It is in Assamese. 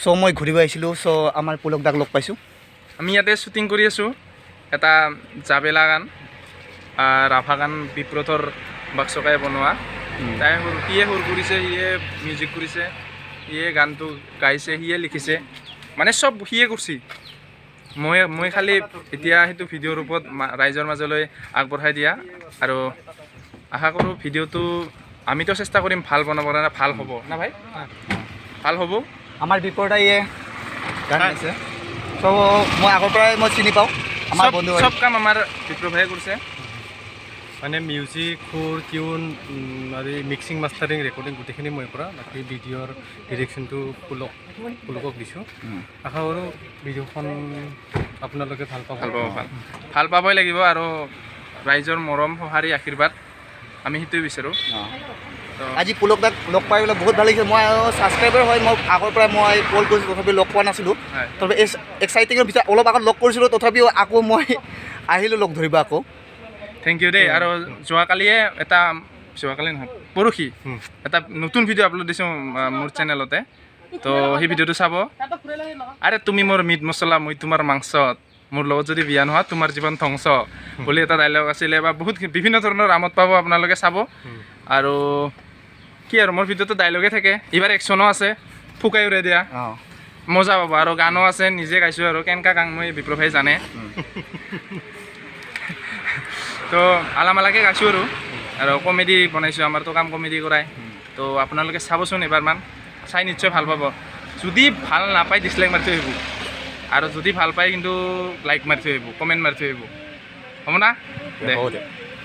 চ' মই ঘূৰিব আহিছিলোঁ। চ' আমাৰ পুলক দাক লগ পাইছোঁ। আমি ইয়াতে শ্বুটিং কৰি আছোঁ এটা জাবেলা গান, ৰাভা গান, বিপ্ৰথৰ বাক্সকাই বনোৱা। তাই সুৰ, সিয়ে সুৰ কৰিছে, সিয়ে মিউজিক কৰিছে, সিয়ে গানটো গাইছে, সিয়ে লিখিছে, মানে চব সিয়ে কৰিছে। মই খালি এতিয়া সেইটো ভিডিঅ'ৰ ওপৰত ৰাইজৰ মাজলৈ আগবঢ়াই দিয়া আৰু আশা কৰোঁ ভিডিঅ'টো আমিতো চেষ্টা কৰিম ভাল বনাবৰ কাৰণে। ভাল হ'ব না ভাই? ভাল হ'ব। আমাৰ বিপৰদায়ে গান গাইছে। চ' মই আগৰ পৰাই মই চিনি পাওঁ আমাৰ বন্ধু হয়। চব কাম আমাৰ বিপ্ৰ ভাইয়ে কৰিছে। মানে মিউজিক, সুৰ, টিউন আৰু মিক্সিং, মাষ্টাৰিং, ৰেকৰ্ডিং গোটেইখিনি মই কৰা। বাকী ভিডিঅ'ৰ ডিৰেকশ্যনটো পুলকক দিছোঁ। আশা কৰোঁ ভিডিঅ'খন আপোনালোকে ভাল পাব। ভাল পাব, ভাল পাবই লাগিব আৰু ৰাইজৰ মৰম, সঁহাৰি, আশীৰ্বাদ আমি সেইটোৱে বিচাৰোঁ। তো আজি পুলক দাক লগ পাই পেলাই বহুত ভাল লাগিছে। মই ছাবস্ক্ৰাইবাৰ হয়, মই আগৰ পৰাই মই কল কৰিছোঁ, তথাপিও লগ পোৱা নাছিলোঁ। তথাপি এই এক্সাইটিঙৰ ভিতৰত অলপ আগত লগ কৰিছিলোঁ, তথাপিও আকৌ মই আহিলোঁ লগ ধৰিব আকৌ। Thank U দেই। আৰু যোৱাকালিয়ে এটা, যোৱাকালি নহয়, পৰহি এটা নতুন ভিডিঅ' আপলোড দিছোঁ মোৰ চেনেলতে। তো সেই ভিডিঅ'টো চাব। আৰে তুমি মোৰ মিট মছলা, মই তোমাৰ মাংস, মোৰ লগত যদি বিয়া নোহোৱা তোমাৰ জীৱন ধ্বংস বুলি এটা ডাইলগ আছিলে বা বহুত বিভিন্ন ধৰণৰ আমোদ পাব আপোনালোকে চাব। আৰু কি আৰু মোৰ ভিডিঅ'টো ডাইলগে থাকে, এইবাৰ একশ্যনো আছে, ফুকাই উৰাই দিয়া। মজা পাব। আৰু গানো আছে, নিজে গাইছোঁ আৰু কেনেকুৱা গান মই বিপ্লৱ ভাই জানে। তো আলামালাকে গাইছোঁ আৰু কমেডি বনাইছোঁ, আমাৰতো কাম কমেডি কৰাই। তো আপোনালোকে চাবচোন এবাৰমান, চাই নিশ্চয় ভাল পাব। যদি ভাল নাপায় ডিছলাইক মাৰি থৈ আহিব, আৰু যদি ভাল পায় কিন্তু লাইক মাৰি থৈ আহিব, কমেণ্ট মাৰি থৈ আহিব। হ'ব না? দে। হ'ব দে।